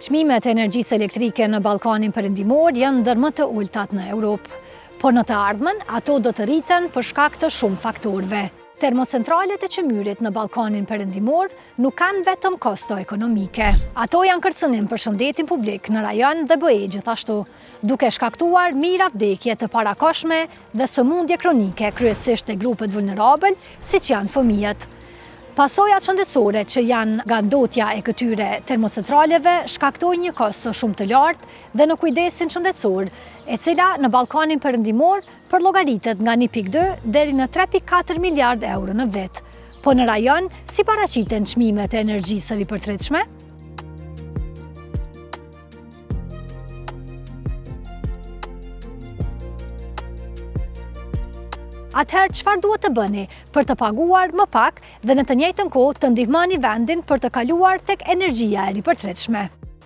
Çmimet e energjisë elektrike në Ballkanin Perëndimor janë ndër më të ulëtat në Europë. Por në të ardhmen, ato do të rriten për shkak të shumë faktorëve. Termocentralet e qymyrit në Ballkanin Perëndimor nuk kanë vetëm kosto ekonomike. Ato janë kërcënim për shëndetin publik në rajon dhe BE gjithashtu, duke shkaktuar mijëra vdekje të parakohshme dhe sëmundje kronike, kryesisht te grupet vulnerabël, siç janë fëmijët. Pasojat shëndetësore që janë nga ndotja e këtyre termocentraleve shkaktojnë një kosto shumë të lartë dhe në kujdesin shëndetësor, e cila në Ballkanin Perëndimor përllogaritet nga 1.2 deri në 3.4 miliard euro në vit. Po në rajon, si paraqiten çmimet e energjisë së ripërtritshme? Atëherë çfarë duhet të bëni për të paguar më pak dhe në të njëjtën kohë të ndihmoni vendin për të kaluar tek energjia e ripërtritshme?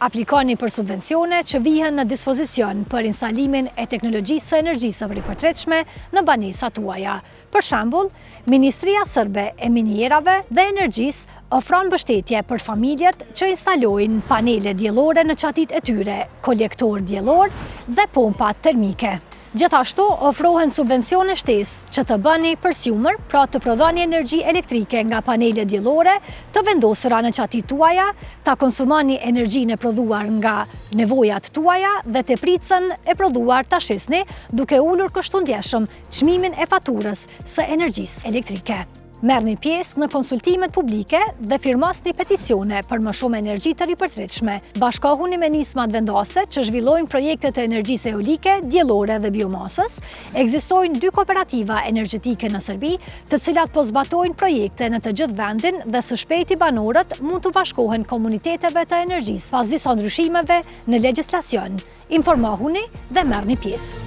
Aplikoni për subvencione që vihen në dispozicion për instalimin e teknologjisë së energjisë së ripërtritshme në banesat tuaja. Për shembull, Ministria Sërbe e Minierave dhe Energjisë ofron mbështetje për familjet që instalojnë panele diellore në çatitë e tyre, kolektorë diellorë dhe pompa termike. Gjithashtu, ofrohen subvencione shtesë që të bëni prosumer, pra të prodhoni energji elektrike nga panele diellore të vendosura në çatitë tuaja, ta konsumoni energjinë e prodhuar nga nevojat tuaja dhe tepricën e prodhuar ta shisni, duke ulur kështu ndjeshëm çmimin e faturës së energjisë elektrike. Merrni pjesë në konsultimet publike dhe firmosni peticione për më shumë energji të ripërtritshme. Bashkohuni me nismat vendase që zhvillojnë projekte të energjisë eolike, diellore dhe biomasës. Ekzistojnë dy kooperativa energjetike në Serbi, të cilat po zbatojnë projekte në të gjithë vendin dhe së shpejti banorët mund t'u bashkohen komuniteteve të energjisë pas disa ndryshimeve në legjislacion. Informohuni dhe merrni pjesë.